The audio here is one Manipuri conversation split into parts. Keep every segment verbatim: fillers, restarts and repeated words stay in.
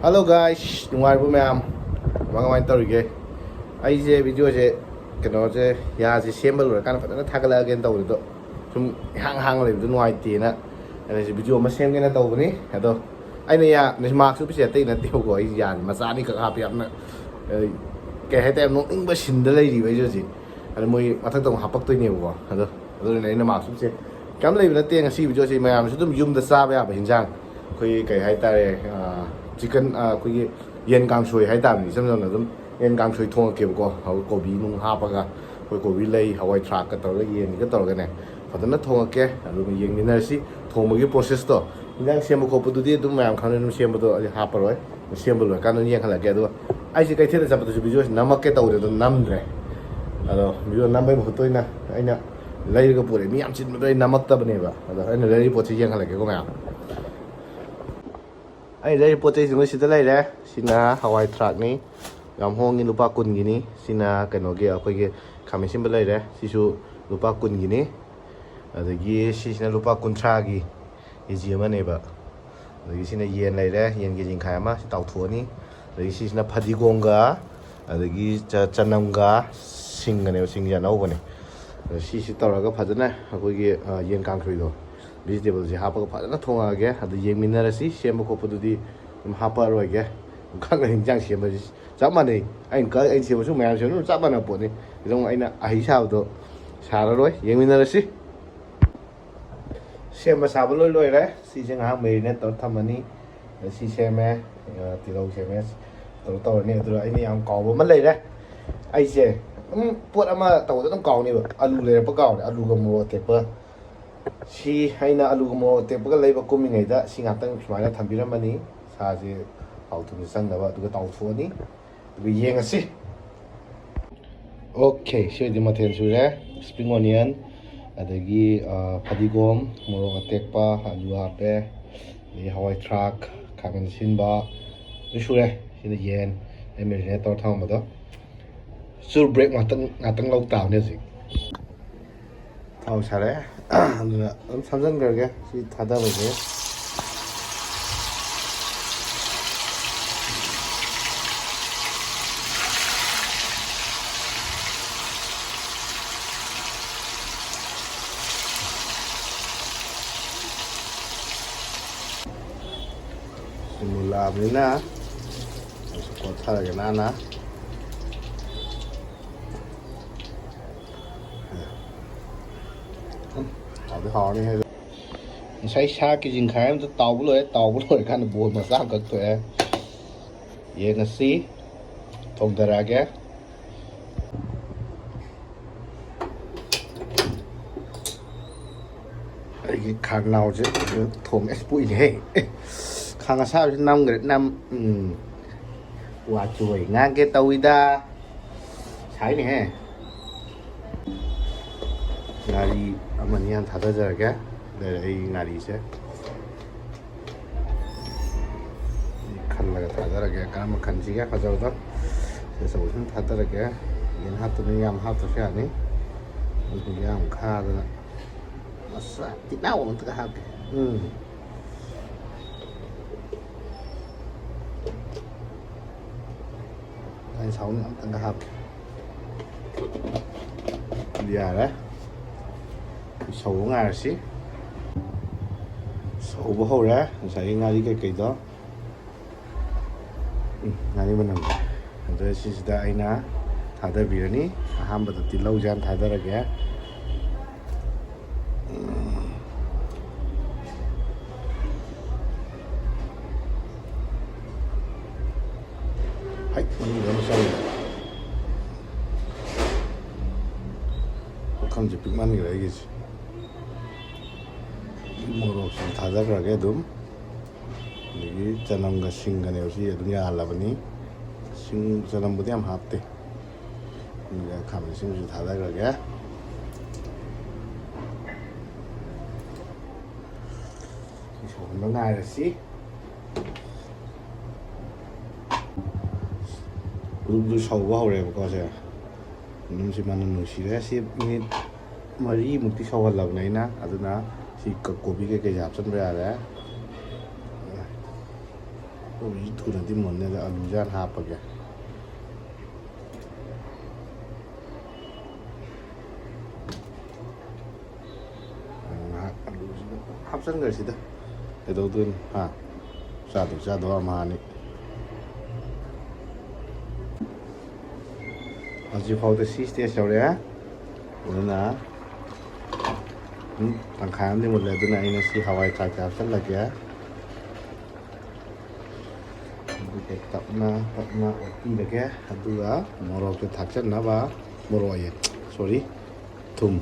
Hello guys, ꯅꯨꯡꯉꯥꯏꯔꯤꯕꯣ ꯃꯌꯥꯝ? ꯀꯃꯥꯏ ꯀꯃꯥꯏꯅ ꯇꯧꯔꯤꯒꯦ? ꯑꯩꯁꯦ ꯚꯤꯗꯤꯑꯣꯁꯦ, ꯀꯩꯅꯣꯁꯦ, ꯌꯥꯁꯦ ꯁꯦꯝꯕ ꯂꯣꯏꯔꯀꯥꯟꯗ ꯐꯖꯅ ꯊꯥꯒꯠꯂꯛꯑꯒꯦꯅ ꯇꯧꯕꯅꯤꯗꯣ, ꯁꯨꯝ ꯏꯍꯥꯡ ꯍꯥꯡ ꯂꯩꯕꯗꯣ ꯅꯨꯡꯉꯥꯏꯇꯦꯅ ꯑꯩꯁꯦ ꯚꯤꯗꯤꯑꯣ ꯑꯃ ꯁꯦꯝꯒꯦꯅ ꯇꯧꯕꯅꯤ꯫ ꯑꯗꯣ ꯑꯩꯅ ꯌꯥ ꯃꯥꯛꯁ ꯎꯞꯄꯤꯁꯦ ꯑꯇꯩ ꯅꯠꯇꯦꯕꯀꯣ, ꯑꯩ ꯌꯥꯁꯦ ꯃꯆꯥ ꯑꯅꯤꯈꯛ ꯍꯥꯞꯄꯦ꯫ ꯌꯥꯝꯅ, ꯑ, ꯀꯩ ꯍꯥꯏꯇꯥꯔꯦ, ꯌꯥꯝ ꯅꯣꯛꯅꯤꯡꯕ ꯁꯤꯟꯗ ꯂꯩꯔꯤꯕ ꯑꯩꯁꯦ ꯍꯧꯖꯤꯛ꯫ ꯑꯗꯣ ꯃꯣꯏ ꯃꯊꯛꯇ ꯑꯃꯨꯛ ꯍꯥꯞꯄꯛꯇꯣꯏꯅꯦꯕꯀꯣ꯫ ꯑꯗꯣ ꯑꯗꯨꯅ ꯑꯩꯅ ꯃꯥꯛꯁ ꯎꯞꯄꯤꯁꯦ ꯀꯩꯝ ꯂꯩꯕ ꯅꯠꯇꯦ꯫ ꯉꯁꯤ ꯚꯤꯗꯤꯑꯣꯁꯦ ꯃꯌꯥꯝꯁꯨ ꯑꯗꯨꯝ ꯌꯨꯝꯗ ꯆꯥꯕ ꯌꯥꯕ ꯍꯤꯟꯖꯥꯡ, ꯑꯩꯈꯣꯏꯒꯤ ꯀꯩ ꯍꯥꯏꯇꯥꯔꯦ, ꯆꯤꯀꯟ, ꯑꯩꯈꯣꯏꯒꯤ ꯌꯦꯟ ꯀꯥꯡꯁꯣꯏ ꯍꯥꯏꯇꯥꯔꯦꯅꯦ, ꯏꯆꯝ ꯆꯝꯅ ꯑꯗꯨꯝ ꯌꯦꯟ ꯀꯥꯡꯁꯣꯏ ꯊꯣꯡꯉꯛꯀꯦꯕꯀꯣ꯫ ꯍꯧ-, ꯀꯣꯕꯤ ꯅꯨꯡ ꯍꯥꯞꯄꯒ, ꯑꯩꯈꯣꯏ ꯀꯣꯕꯤ ꯂꯩ, ꯍꯋꯥꯏ ꯊ꯭ꯔꯥꯛꯀ ꯇꯧꯔꯒ, ꯌꯦꯟꯒ ꯇꯧꯔꯒꯅꯦ, ꯐꯖꯅ ꯊꯣꯡꯉꯛꯀꯦ꯫ ꯑꯗꯨꯒ ꯌꯦꯡꯃꯤꯟꯅꯔꯁꯤ ꯊꯣꯡꯕꯒꯤ ꯄ꯭ꯔꯣꯁꯦꯁꯇꯣ꯫ ꯏꯟꯖꯥꯡ ꯁꯦꯝꯕ ꯈꯣꯠꯄꯗꯨꯗꯤ ꯑꯗꯨꯝ ꯃꯌꯥꯝ ꯈꯪꯅ ꯑꯗꯨꯝ ꯁꯦꯝꯕꯗꯣ ꯑꯩ ꯍꯥꯞꯄꯔꯣꯏ, ꯁꯦꯝꯕ ꯂꯣꯏꯔꯀꯥꯟꯗ ꯑꯗꯨꯝ ꯌꯦꯡꯍꯜꯂꯛꯀꯦ꯫ ꯑꯗꯨꯒ ꯑꯩꯁꯦ ꯀꯩꯊꯦꯜꯗ ꯆꯠꯄꯗꯁꯨ ꯚꯤꯗꯤꯑꯣꯁꯦ ꯅꯝꯃꯛꯀꯦ ꯇꯧꯕꯅꯦ, ꯑꯗꯣ ꯅꯝꯗ꯭ꯔꯦ꯫ ꯑꯗꯣ ꯚꯤꯗꯤꯑꯣ ꯅꯝꯕꯩ ꯃꯍꯨꯠꯇ ꯑꯣꯏꯅ ꯑꯩꯅ ꯂꯩꯔꯒ ꯄꯨꯔꯛꯑꯦ꯫ ꯃꯤ ꯌꯥꯝ ꯆꯤꯟꯕꯗꯣ ꯑꯩ ꯅꯝꯃꯛꯇꯕꯅꯦꯕ꯫ ꯑꯗꯣ ꯑꯩꯅ ꯂꯩꯔꯤ ꯄꯣꯠꯁꯦ ꯌꯦꯡꯍꯜꯂꯛꯀꯦꯀꯣ ꯃꯌꯥꯝ꯫ ꯑꯩ ꯂꯩꯔꯤ ꯄꯣꯠ ꯆꯩꯁꯤꯡꯗꯣ ꯁꯤꯗ ꯂꯩꯔꯦ꯫ ꯁꯤꯅ ꯍꯋꯥꯏ ꯊ꯭ꯔꯥꯛꯅꯤ, ꯌꯥꯝ ꯍꯣꯡꯉꯤ, ꯂꯨꯄꯥ ꯀꯨꯟꯒꯤꯅꯤ꯫ ꯁꯤꯅ ꯀꯩꯅꯣꯒꯤ, ꯑꯩꯈꯣꯏꯒꯤ ꯈꯥꯃꯦꯟ ꯑꯁꯤꯟꯕ ꯂꯩꯔꯦ, ꯁꯤꯁꯨ ꯂꯨꯄꯥ ꯀꯨꯟꯒꯤꯅꯤ꯫ ꯑꯗꯒꯤ ꯁꯤꯁꯤꯅ ꯂꯨꯄꯥ ꯀꯨꯟꯊ꯭ꯔꯥꯒꯤ ꯀꯦ ꯖꯤ ꯑꯃꯅꯦꯕ꯫ ꯑꯗꯒꯤ ꯁꯤꯅ ꯌꯦꯟ ꯂꯩꯔꯦ, ꯌꯦꯟ ꯀꯦ ꯖꯤ ꯃꯈꯥꯏ ꯑꯃ, ꯁꯤ ꯇꯥꯎꯊꯣꯛꯑꯅꯤ꯫ ꯑꯗꯒꯤ ꯁꯤꯁꯤꯅ ꯐꯗꯤꯒꯣꯝꯒ, ꯑꯗꯒꯤ ꯆ-, ꯆꯅꯝꯒ ꯁꯤꯡꯒꯅꯦꯕ, ꯁꯤꯡꯁꯦ ꯑꯅꯧꯕꯅꯦ꯫ ꯑꯗꯣ ꯁꯤꯁꯤ ꯇꯧꯔꯒ ꯐꯖꯅ ꯑꯩꯈꯣꯏꯒꯤ, ꯑ, ꯌꯦꯟ ꯀꯥꯡꯁꯣꯏꯗꯣ, ꯚꯤꯖꯤꯇꯦꯕꯜꯁꯦ ꯍꯥꯞꯄꯒ ꯐꯖꯅ ꯊꯣꯡꯉꯛꯑꯒꯦ꯫ ꯑꯗꯨ ꯌꯦꯡꯃꯤꯟꯅꯔꯁꯤ꯫ ꯁꯦꯝꯕ ꯈꯣꯠꯄꯗꯨꯗꯤ ꯑꯗꯨꯝ ꯍꯥꯞꯄꯛꯑꯔꯣꯏꯒꯦ꯫ ꯈꯪꯅ ꯍꯤꯟꯖꯥꯡ ꯁꯦꯝꯕꯁꯤ ꯆꯞ ꯃꯥꯟꯅꯩ꯫ ꯑꯩꯅ ꯀ-, ꯑꯩꯅ ꯁꯦꯝꯕꯁꯨ ꯃꯌꯥꯝ ꯁꯦꯝꯕꯁꯨ ꯆꯞ ꯃꯥꯟꯅꯕ ꯄꯣꯠꯅꯤ꯫ ꯑꯗꯨꯝ ꯑꯩꯅ ꯑꯍꯩ ꯁꯥꯕꯗꯣ ꯁꯥꯔꯔꯣꯏ꯫ ꯌꯦꯡꯃꯤꯟꯅꯔꯁꯤ꯫ ꯁꯦꯝꯕ ꯁꯥꯕ ꯂꯣꯏ ꯂꯣꯏꯔꯦ꯫ ꯁꯤꯁꯦ ꯉꯥꯏꯍꯥꯛ ꯃꯦꯔꯤꯅꯦꯠ ꯇꯧꯔ ꯊꯝꯃꯅꯤ꯫ ꯑꯗ ꯁꯤ ꯁꯦꯝꯃꯦ, ꯑ, ꯇꯤꯜꯍꯧ ꯁꯦꯝꯃꯦ, ꯇꯧꯔ ꯇꯧꯔꯅꯤ꯫ ꯑꯗꯨꯒ ꯑꯩꯅ ꯌꯥꯝ ꯀꯥꯎꯕ ꯑꯃ ꯂꯩꯔꯦ꯫ ꯑꯩꯁꯦ ꯑꯗꯨꯝ ꯄꯣꯠ ꯑꯃ ꯇꯧꯕꯗ ꯑꯗꯨꯝ ꯀꯥꯎꯅꯦꯕ꯫ ꯑꯂꯨ ꯂꯩꯔꯛꯄ ꯀꯥꯎꯔꯦ, ꯑꯂꯨꯒ ꯃꯣꯔꯣꯛ ꯑꯇꯦꯛꯄ꯫ ꯁꯤ ꯑꯩꯅ ꯑꯂꯨꯒ ꯃꯣꯔꯣꯛ ꯑꯇꯦꯛꯄꯒ ꯂꯩꯕ ꯀꯨꯝꯃꯤꯉꯩꯗ ꯁꯤ ꯉꯥꯛꯇꯪ ꯁꯨꯃꯥꯏꯅ ꯊꯝꯕꯤꯔꯝꯃꯅꯤ꯫ ꯁꯥꯁꯦ ꯊꯥꯎ ꯊꯨꯝꯁꯦ ꯆꯪꯅꯕ, ꯑꯗꯨꯒ ꯇꯥꯎꯊꯣꯛꯑꯅꯤ꯫ ꯑꯗꯨꯒ ꯌꯦꯡꯉꯁꯤ꯫ ꯑꯣꯀꯦ, ꯁꯤ ꯑꯣꯏꯗꯤ ꯃꯊꯦꯜ ꯁꯨꯔꯦ꯫ ꯁ꯭ꯄ꯭ꯔꯤꯡ ꯑꯣꯅꯤꯌꯟ, ꯑꯗꯒꯤ, ꯑ, ꯐꯗꯤꯒꯣꯝ, ꯃꯣꯔꯣꯛ ꯑꯇꯦꯛꯄ, ꯑꯂꯨ ꯍꯥꯞꯄꯦ, ꯑꯗꯒꯤ ꯍꯋꯥꯏ ꯊ꯭ꯔꯥꯛ, ꯈꯥꯃꯦꯟ ꯑꯁꯤꯟꯕ, ꯂꯣꯏ ꯁꯨꯔꯦ꯫ ꯁꯤꯅ ꯌꯦꯟ ꯑꯩ ꯃꯦꯔꯤꯅꯦꯠ ꯇꯧꯔ ꯊꯝꯃꯝꯕꯗꯣ꯫ ꯆꯨꯔ ꯕ꯭ꯔꯦꯛ ꯉꯥꯛꯇꯪ, ꯉꯥꯛꯇꯪ ꯂꯧ ꯇꯥꯕꯅꯦ ꯍꯧꯖꯤꯛ꯫ ꯊꯥꯎ ꯁꯥꯔꯦ꯫ ꯑꯗꯨꯅ ꯑꯗꯨꯝ ꯁꯝꯖꯟꯈ꯭ꯔꯒꯦ ꯁꯤ ꯊꯥꯗꯕꯁꯦ꯫ ꯃꯨꯜꯂꯛꯑꯕꯅꯤꯅ ꯑꯩꯁꯨ ꯀꯣꯠꯊꯔꯒꯦ ꯅꯥꯟꯅ꯫ ꯎꯝ, ꯍꯥꯎꯗꯤ ꯍꯥꯎꯔꯅꯤ ꯍꯦ꯫ ꯉꯁꯥꯏ ꯁꯥ ꯀꯦꯖꯤ ꯃꯈꯥꯏ ꯑꯃꯗ ꯇꯥꯎꯕ ꯂꯣꯏꯔꯦ꯫ ꯇꯥꯎꯕ ꯂꯣꯏꯔꯀꯥꯟꯗ ꯕꯣꯜ ꯃꯆꯥ ꯑꯃꯈꯛ ꯊꯣꯛꯑꯦ꯫ ꯌꯦꯡꯉꯁꯤ꯫ ꯊꯣꯡꯊꯔꯛꯑꯒꯦ꯫ ꯑꯩꯒꯤ ꯈꯥꯡꯅꯥꯎꯁꯦ ꯊꯣꯡꯉꯦ꯫ ꯑꯁ, ꯄꯣꯛꯏꯅꯦꯍꯦ꯫ ꯑꯦ, ꯈꯥꯡ ꯑꯁꯥꯕꯁꯤ ꯅꯝꯈ꯭ꯔꯦ꯫ ꯅꯝ-, ꯎꯝ꯫ ꯋꯥ ꯆꯣꯏ ꯉꯥꯡꯒꯦ ꯇꯧꯏꯗ꯫ ꯁꯥꯏꯅꯦꯍꯦ꯫ ꯉꯥꯔꯤ ꯑꯃꯅꯤ ꯍꯥꯟꯅ ꯊꯥꯗꯖꯔꯒꯦ꯫ ꯂꯩꯔꯦ ꯑꯩ ꯉꯥꯔꯤꯁꯦ꯫ ꯈꯜꯂꯒ ꯊꯥꯗꯔꯒꯦ꯫ ꯀꯔꯝꯕ ꯈꯟꯁꯤꯒꯦ? ꯐꯖꯕꯗꯣ꯫ ꯁꯤ ꯑꯆꯧꯕꯁꯤꯅ ꯊꯥꯗꯔꯒꯦ꯫ ꯌꯦꯟ ꯍꯥꯞꯇꯣꯏꯅꯤ, ꯌꯥꯝ ꯍꯥꯞꯇ꯭ꯔꯁꯨ ꯌꯥꯅꯤ꯫ ꯑꯗꯨ ꯌꯥꯝ ꯈꯥꯗꯅ꯫ ꯃꯆꯥ ꯇꯤꯅꯥꯎ ꯑꯃꯇꯒ ꯍꯥꯞꯀꯦ꯫ ꯎꯝ꯫ ꯑꯩ ꯁꯥꯎꯟ ꯑꯝꯇꯪꯒ ꯍꯥꯞꯀꯦ꯫ ꯌꯥꯔꯦ꯫ ꯁꯧꯕ ꯉꯥꯏꯔꯁꯤ꯫ ꯁꯧꯕ ꯍꯧꯔꯦ ꯉꯁꯥꯏꯒꯤ ꯉꯥꯔꯤ ꯀꯩꯀꯩꯗꯣ꯫ ꯎꯝ, ꯉꯥꯔꯤ ꯃꯅꯝ꯫ ꯑꯗꯣ ꯁꯤꯁꯤꯗ ꯑꯩꯅ ꯊꯥꯗꯕꯤꯔꯅꯤ꯫ ꯑꯍꯥꯟꯕꯗ ꯇꯤꯜꯍꯧꯁꯦ ꯍꯥꯟꯅ ꯊꯥꯗꯔꯒꯦ꯫ ꯎꯝ꯫ ꯍꯩ, ꯃꯅꯨꯡꯗ ꯑꯃ ꯆꯪꯉꯦ꯫ ꯄꯨꯈꯝꯁꯦ ꯄꯤꯛꯃꯟꯈ꯭ꯔꯦ ꯑꯩꯒꯤꯁꯦ꯫ ꯃꯣꯔꯣꯛꯁꯤ ꯊꯥꯗꯈ꯭ꯔꯒꯦ ꯑꯗꯨꯝ꯫ ꯑꯗꯒꯤ ꯆꯅꯝꯒ ꯁꯤꯡꯒꯅꯦꯕ ꯁꯤ ꯑꯗꯨꯝ ꯌꯥꯍꯜꯂꯕꯅꯤ꯫ ꯁꯤꯡ, ꯆꯅꯝꯕꯨꯗꯤ ꯌꯥꯝ ꯍꯥꯞꯇꯦ꯫ ꯑꯗꯨꯒ ꯈꯥꯃꯦꯟ ꯑꯁꯤꯟꯕꯁꯨ ꯊꯥꯗꯈ꯭ꯔꯒꯦ꯫ ꯁꯤ ꯁꯧꯍꯟꯕ ꯉꯥꯏꯔꯁꯤ꯫ ꯎꯗꯨ ꯁꯧꯕ ꯍꯧꯔꯦꯕꯀꯣ ꯁꯦ꯫ ꯑꯗꯨꯝ ꯁꯤ ꯃꯅꯝ ꯅꯨꯡꯁꯤꯔꯦ꯫ ꯁꯤ ꯃꯤꯅꯤꯠ ꯃꯔꯤꯃꯨꯛꯇꯤ ꯁꯧꯍꯜꯂꯕꯅꯦ ꯑꯩꯅ꯫ ꯑꯗꯨꯅ ꯁꯤ ꯀ-, ꯀꯣꯕꯤ ꯀꯩꯀꯩꯁꯦ ꯍꯥꯞꯆꯤꯟꯕ ꯌꯥꯔꯦ꯫ ꯀꯣꯕꯤꯁꯤ ꯊꯨꯅꯗꯤ ꯃꯨꯟꯅꯦ, ꯑꯗ ꯑꯂꯨꯁꯦ ꯍꯥꯟꯅ ꯍꯥꯞꯄꯒꯦ꯫ ꯉꯥꯏꯍꯥꯛ ꯑꯂꯨꯁꯤꯗ ꯍꯥꯞꯆꯤꯟꯈ꯭ꯔꯁꯤꯗ꯫ ꯀꯩꯗꯧꯗꯣꯏꯅꯣ? ꯍꯥ? ꯆꯥꯗꯧ ꯆꯥꯗꯧ ꯑꯃ ꯑꯅꯤ꯫ ꯍꯧꯖꯤꯛꯐꯥꯎꯗ ꯁꯤ ꯁ꯭ꯇꯦꯖ ꯌꯧꯔꯛꯑꯦ꯫ ꯑꯗꯨꯅ ꯎꯝ, ꯇꯪꯈꯥꯏ ꯑꯃꯗꯤ ꯃꯨꯜꯂꯦ꯫ ꯑꯗꯨꯅ ꯑꯩꯅ ꯁꯤ ꯍꯋꯥꯏ ꯊ꯭ꯔꯥꯛꯁꯦ ꯍꯥꯞꯆꯤꯜꯂꯒꯦ꯫ ꯑꯗꯨꯒ ꯇꯞꯅ ꯇꯞꯅ ꯑꯣꯠꯄꯤꯔꯒꯦ꯫ ꯑꯗꯨꯒ ꯃꯣꯔꯣꯛꯁꯦ ꯊꯥꯛꯆꯟꯅꯕ, ꯃꯣꯔꯣꯛ ꯑꯌꯦ, ꯁꯣꯔꯤ, ꯊꯨꯝ꯫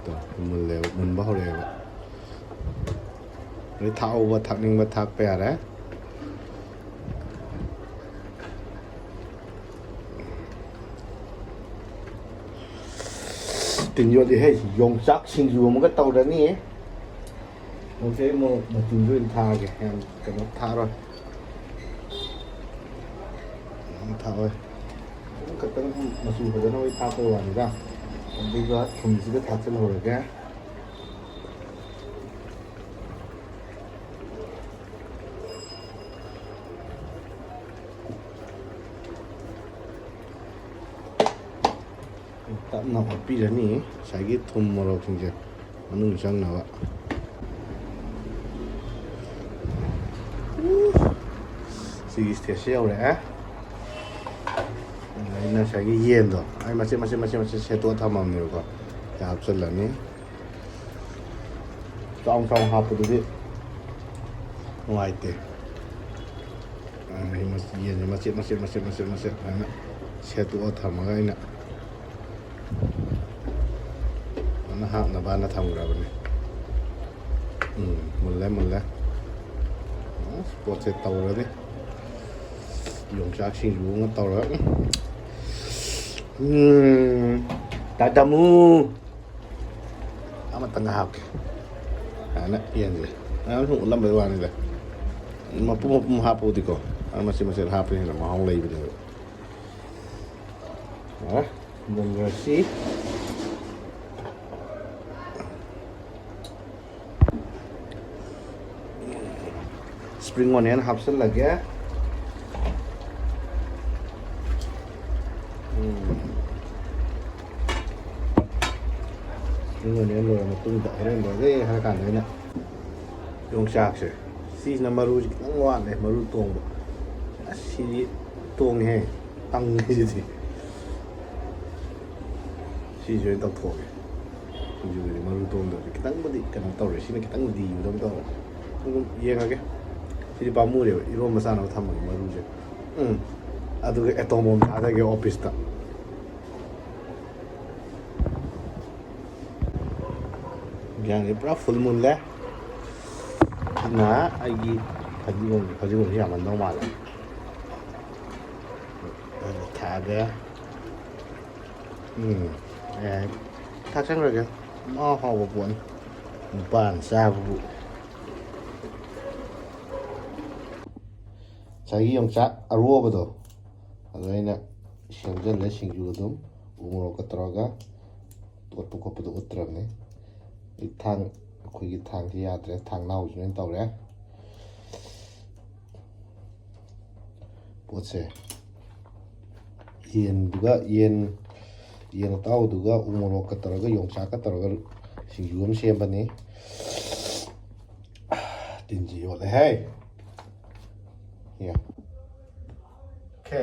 ꯇꯣ, ꯃꯨꯜꯂꯦꯕ, ꯃꯨꯟꯕ ꯍꯧꯔꯛꯑꯦꯕ꯫ ꯑꯗꯩ ꯊꯥꯛꯍꯧꯕ, ꯊꯥꯛꯅꯤꯡꯕ ꯊꯥꯛꯄ ꯌꯥꯔꯦ꯫ ꯇꯤꯟ ꯌꯣꯠꯂꯤꯍꯦ꯫ ꯌꯣꯡꯆꯥꯛ ꯁꯤꯡꯖꯨ ꯑꯃꯒ ꯇꯧꯔꯅꯤ꯫ ꯃꯣꯔꯣꯛꯁꯦ ꯑꯩ ꯃꯣꯔꯣꯛ ꯃꯆꯨꯁꯨ ꯑꯣꯏꯅ ꯊꯥꯛꯑꯒꯦ, ꯌꯥꯝ ꯀꯩꯅꯣ ꯊꯥꯛꯑꯔꯣꯏ꯫ ꯌꯥꯝ ꯊꯥꯛꯑꯣꯏ꯫ ꯑꯗꯨꯝ ꯈꯛꯇꯪ ꯃꯆꯨ ꯐꯖꯅꯕ ꯊꯥꯛꯄꯩ ꯋꯥꯅꯤꯗ꯫ ꯑꯗꯨꯒ ꯊꯨꯝꯁꯤꯒ ꯊꯥꯛꯆꯜꯍꯧꯔꯒꯦ꯫ ꯇꯞꯅ ꯑꯣꯠꯄꯤꯔꯅꯤ, ꯉꯁꯥꯏꯒꯤ ꯊꯨꯝ ꯃꯣꯔꯣꯛꯁꯤꯡꯁꯦ ꯃꯅꯨꯡ ꯆꯪꯅꯕ꯫ ꯁꯤꯒꯤ ꯁ꯭ꯇꯦꯖꯁꯤ ꯌꯧꯔꯛꯑꯦ꯫ ꯑꯗ ꯑꯩꯅ ꯉꯁꯥꯏꯒꯤ ꯌꯦꯟꯗꯣ ꯑꯩ ꯃꯆꯦꯠ ꯃꯆꯦꯠ ꯃꯆꯦꯠ ꯃꯆꯦꯠ ꯁꯦꯠꯇꯣꯛꯑ ꯊꯝꯃꯝꯅꯦꯕꯀꯣ꯫ ꯁꯤ ꯍꯥꯞꯆꯤꯜꯂꯅꯤ꯫ ꯆꯥꯎ ꯆꯥꯎ ꯍꯥꯞꯄꯗꯨꯗꯤ ꯅꯨꯡꯉꯥꯏꯇꯦ꯫ ꯑ, ꯌꯦꯟꯁꯦ ꯃꯆꯦꯠ ꯃꯆꯦꯠ ꯃꯆꯦꯠ ꯃꯆꯦꯠ ꯃꯆꯦꯠ ꯁꯨꯃꯥꯏꯅ ꯁꯦꯠꯇꯣꯛꯑ ꯊꯝꯃꯒ ꯑꯩꯅ ꯐꯖꯅ ꯍꯥꯞꯅꯕꯅ ꯊꯝꯈ꯭ꯔꯕꯅꯤ꯫ ꯎꯝ, ꯃꯨꯜꯂꯦ, ꯃꯨꯜꯂꯦ꯫ ꯑꯁ, ꯄꯣꯠꯁꯦ ꯇꯧꯔꯅꯤ꯫ ꯌꯣꯡꯆꯥꯛ ꯁꯤꯡꯖꯨ ꯑꯃ ꯇꯧꯔꯒ꯫ ꯎꯝ, ꯇꯥꯇꯥꯃꯨ꯫ ꯑꯃꯇꯪꯒ ꯍꯥꯞꯀꯦ꯫ ꯁꯨꯃꯥꯏꯅ ꯌꯦꯟꯁꯦ꯫ ꯃꯌꯥꯝ ꯁꯨꯝ ꯎꯠꯂꯝꯕꯩ ꯋꯥꯅꯤꯗ꯫ ꯃꯄꯨꯝ ꯃꯄꯨꯝ ꯍꯥꯞꯄꯕꯨꯗꯤꯀꯣ꯫ ꯑꯗꯨ ꯃꯆꯦꯠ ꯃꯆꯦꯠ ꯍꯥꯞꯄꯅ ꯍꯦꯟꯅ ꯃꯍꯥꯎ ꯂꯩꯕꯅꯦꯕ꯫ ꯌꯥꯔꯦ꯫ ꯃꯨꯟꯈ꯭ꯔꯁꯤ꯫ Spring onion ꯍꯥꯞꯆꯤꯜꯂꯒꯦ꯫ ꯎꯝ꯫ Spring onion ꯂꯣꯏꯔ ꯃꯇꯨꯡꯗ ꯍꯣꯔꯦꯟ ꯂꯣꯏꯔꯦ ꯍꯥꯏꯔ ꯀꯥꯟꯗ ꯑꯩꯅ ꯌꯣꯡꯆꯥꯛꯁꯦ ꯁꯤꯁꯤꯅ ꯃꯔꯨꯁꯤ ꯈꯤꯇꯪ ꯋꯥꯠꯂꯦ, ꯃꯔꯨ ꯇꯣꯡꯕ꯫ ꯑꯁ, ꯁꯤꯗꯤ ꯇꯣꯡꯉꯦꯍꯦ, ꯇꯪꯉꯦ ꯁꯤꯗꯤ꯫ ꯁꯤꯁꯨ ꯑꯣꯏꯅ ꯇꯧꯊꯣꯛꯑꯒꯦ꯫ ꯁꯤꯡꯖꯨꯗꯗꯤ ꯃꯔꯨ ꯇꯣꯡꯗꯕꯁꯦ ꯈꯤꯇꯪꯕꯨꯗꯤ ꯀꯩꯅꯣ ꯇꯧꯔꯦ, ꯁꯤꯅ ꯈꯤꯇꯪ ꯂꯤꯕꯗꯧꯅ ꯇꯧꯔꯦ꯫ ꯑꯗꯨꯝ ꯌꯦꯡꯉꯒꯦ꯫ ꯁꯤꯗꯤ ꯄꯥꯝꯃꯨꯔꯦꯕ, ꯏꯔꯣꯝꯕ ꯆꯥꯅꯕ ꯊꯝꯕꯒꯤ ꯃꯔꯨꯁꯦ꯫ ꯎꯝ꯫ ꯑꯗꯨꯒ ꯑꯦꯇꯣꯝ ꯕꯣꯝ ꯊꯥꯗꯒꯦ ꯑꯣꯐꯤꯁꯇ꯫ ꯒ꯭ꯌꯥꯟꯁꯦ ꯄꯨꯔꯥ ꯐꯨꯜ ꯃꯨꯜꯂꯦ꯫ ꯁꯤꯅ ꯑꯩꯒꯤ ꯐꯗꯤꯒꯣꯝ, ꯐꯗꯤꯒꯣꯝꯁꯦ ꯌꯥꯝꯃꯟꯗꯧ ꯃꯥꯜꯂꯦ꯫ ꯑꯗꯨ ꯊꯥꯛꯑꯒꯦ꯫ ꯎꯝ, ꯌꯥꯏ꯫ ꯊꯥꯛꯆꯟꯈ꯭ꯔꯒꯦ꯫ ꯃꯍꯥꯎ ꯍꯥꯎꯕ ꯄꯣꯠꯅꯤ꯫ ꯅꯨꯄꯥꯅ ꯆꯥꯕꯕꯨ꯫ ꯉꯁꯥꯏꯒꯤ ꯌꯣꯡꯆꯥꯛ ꯑꯔꯣꯕꯗꯣ, ꯑꯗꯣ ꯑꯩꯅ ꯁꯦꯝꯖꯤꯜꯂꯦ ꯁꯤꯡꯖꯨ ꯑꯗꯨꯝ꯫ ꯎ ꯃꯣꯔꯣꯛꯀ ꯇꯧꯔꯒ ꯇꯣꯠꯄ ꯈꯣꯠꯄꯗꯣ ꯎꯠꯇ꯭ꯔꯕꯅꯤ꯫ ꯑꯩ ꯊꯥꯡ, ꯑꯩꯈꯣꯏꯒꯤ ꯊꯥꯡꯁꯤ ꯌꯥꯗ꯭ꯔꯦ, ꯊꯥꯡꯅꯥꯎꯁꯤꯅ ꯑꯣꯏꯅ ꯇꯧꯔꯦ꯫ ꯄꯣꯠꯁꯦ ꯌꯦꯟꯗꯨꯒ, ꯌꯦꯟ, ꯌꯦꯟ ꯑꯇꯥꯎꯕꯗꯨꯒ ꯎ ꯃꯣꯔꯣꯛꯀ ꯇꯧꯔꯒ, ꯌꯣꯡꯆꯥꯛꯀ ꯇꯧꯔꯒ ꯁꯤꯡꯖꯨ ꯑꯃ ꯁꯦꯝꯕꯅꯤ꯫ ꯇꯤꯟꯁꯤ ꯌꯣꯠꯂꯦ ꯍꯦ꯫ ꯌꯥ꯫ ꯑꯣꯀꯦ,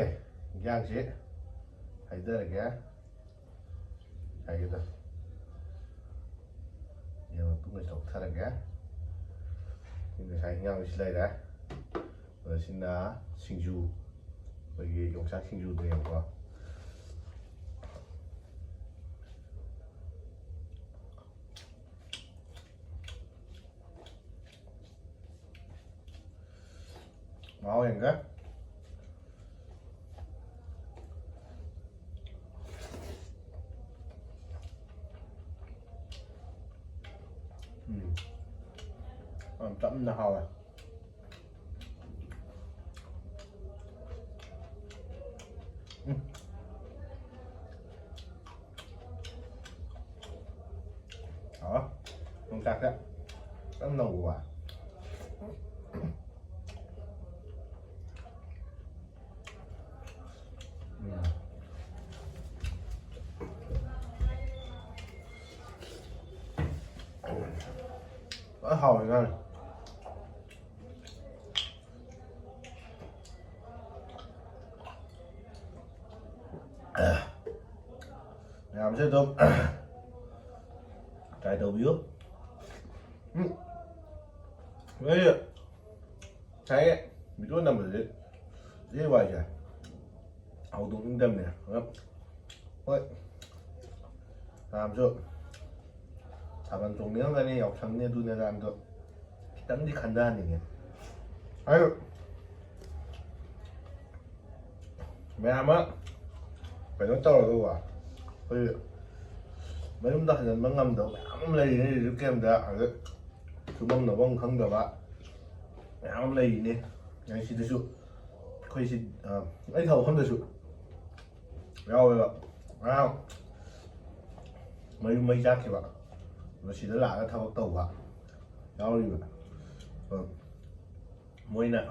ꯏꯟꯖꯥꯡꯁꯤ ꯍꯩꯊꯔꯒꯦ꯫ ꯉꯁꯥꯏꯒꯤꯗꯣ ꯌꯦꯟ ꯃꯇꯨꯝꯈꯩ ꯂꯧꯊꯔꯒꯦ꯫ ꯉꯁꯥꯏ ꯏꯟꯖꯥꯡꯁꯤ ꯂꯩꯔꯦ꯫ ꯑꯗ ꯁꯤꯅ ꯁꯤꯡꯖꯨ, ꯑꯩꯈꯣꯏꯒꯤ ꯌꯣꯡꯆꯥꯛ ꯁꯤꯡꯖꯨꯗꯨꯅꯦꯕꯀꯣ꯫ ꯃꯍꯥꯎ ꯌꯦꯡꯒꯦ꯫ ꯎꯝ꯫ ꯌꯥꯝ ꯆꯝꯅ ꯍꯥꯎꯋꯦ꯫ ꯎꯝ꯫ ꯍꯥꯎꯋꯦ꯫ ꯌꯣꯡꯆꯥꯛꯁꯦ ꯈꯤꯇꯪ ꯅꯧꯕ ꯋꯥ꯫ ꯎꯝ꯫ ꯐꯖꯅ ꯍꯥꯎꯋꯦ ꯉꯥꯁꯦ꯫ ꯃꯌꯥꯝꯁꯨ ꯑꯗꯨꯝ ꯇ꯭ꯔꯥꯏ ꯇꯧꯕꯤꯌꯨ꯫ ꯎꯝ꯫ ꯑꯩ ꯉꯁꯥꯏ ꯚꯤꯗꯤꯑꯣ ꯅꯝꯕꯁꯦ ꯁꯤ ꯋꯥꯏꯁꯦ ꯍꯧꯗꯣꯛꯅꯤꯡꯗꯕꯅꯦ꯫ ꯑꯗꯣ ꯍꯣꯏ, ꯃꯌꯥꯝꯁꯨ ꯊꯥꯕꯜ ꯆꯣꯡꯅꯤꯡꯉꯝꯒꯅꯤ, ꯌꯥꯎꯁꯪꯅꯤ, ꯑꯗꯨꯅꯦ ꯑꯗꯥꯅꯦ, ꯑꯗꯣ ꯈꯤꯇꯪꯗꯤ ꯈꯟꯊꯍꯟꯅꯤꯡꯉꯦ꯫ ꯑꯗꯨ ꯃꯌꯥꯝ ꯑꯃ ꯀꯩꯅꯣ ꯇꯧꯔꯒꯀꯣ, ꯑꯩꯈꯣꯏ ꯃꯌꯨꯝꯗ ꯍꯟꯖꯤꯟꯕ ꯉꯝꯗꯕ ꯃꯌꯥꯝ ꯑꯃ ꯂꯩꯔꯤꯅꯦ ꯔꯤꯂꯤꯐ ꯀꯦꯝꯗ꯫ ꯑꯗ ꯁꯨꯐꯝ ꯅꯣꯐꯝ ꯈꯪꯗꯕ ꯃꯌꯥꯝ ꯑꯃ ꯂꯩꯔꯤꯅꯦ꯫ ꯑꯩ ꯁꯤꯗꯁꯨ, ꯑꯩꯈꯣꯏ ꯁꯤ, ꯑ, ꯑꯩ ꯊꯕꯛ ꯃꯐꯝꯗꯁꯨ ꯌꯥꯎꯋꯦꯕ꯫ ꯉꯔꯥꯡ ꯃꯌꯨꯝ ꯃꯩ ꯆꯥꯛꯈꯤꯕ, ꯑꯗꯣ ꯁꯤꯗ ꯂꯥꯛꯑꯒ ꯊꯕꯛ ꯇꯧꯕ ꯌꯥꯎꯔꯤꯕ꯫ ꯑ, ꯃꯣꯏꯅ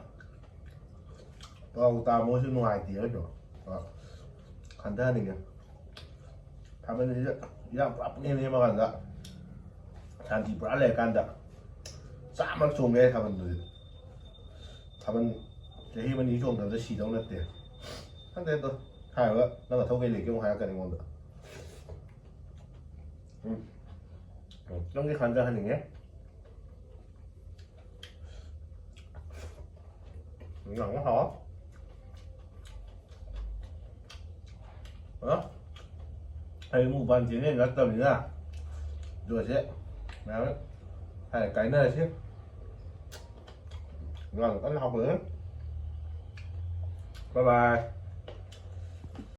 ꯄꯥꯎ ꯇꯥꯕ, ꯃꯣꯏꯁꯨ ꯅꯨꯡꯉꯥꯏꯇꯦ ꯍꯥꯏꯗꯣ꯫ ꯑ, ꯈꯟꯊꯍꯟꯅꯤꯡꯉꯦ꯫ ꯊꯥꯕꯜꯁꯤꯗ ꯏꯔꯥꯡ ꯄꯨꯔꯥ ꯄꯨꯛꯅꯦꯝ ꯅꯦꯝꯃꯀꯥꯟꯗ, ꯁꯥꯟꯇꯤ ꯄꯨꯔꯥ ꯂꯩꯔꯀꯥꯟꯗ ꯆꯥꯝꯃꯔꯛ ꯆꯣꯡꯒꯦ ꯊꯥꯕꯜꯗꯨꯗꯤ꯫ ꯊꯥꯕꯜ ꯆꯍꯤ ꯑꯃꯅꯤ ꯆꯣꯡꯗꯕꯗ ꯁꯤꯗꯧ ꯅꯠꯇꯦ꯫ ꯈꯪꯗꯦ ꯑꯗꯣ, ꯍꯥꯏꯔꯒ ꯅꯪ ꯅꯊꯧ ꯀꯩ ꯂꯩꯒꯦ ꯑꯃꯨꯛ ꯍꯥꯏꯔꯛꯀꯅꯤ ꯑꯩꯉꯣꯟꯗ꯫ ꯎꯝ꯫ ꯎꯝ, ꯈꯤꯇꯪꯗꯤ ꯈꯟꯊꯍꯟꯅꯤꯡꯉꯦ꯫ ꯌꯥꯝꯅ ꯍꯥꯎ꯫ ꯑ? ꯑꯩ ꯃꯨꯛꯕꯥꯡ ꯆꯦꯅꯦꯜ ꯅꯠꯇꯕꯅꯤꯅ, ꯑꯗꯨꯒꯁꯦ ꯃꯌꯥꯝ ꯍꯥꯏ ꯀꯥꯏꯅꯔꯁꯤ꯫ ꯌꯥꯝ ꯀꯟꯅ ꯍꯥꯎꯈꯠꯂꯦ꯫ ꯕꯥꯏ ꯕꯥꯏ꯫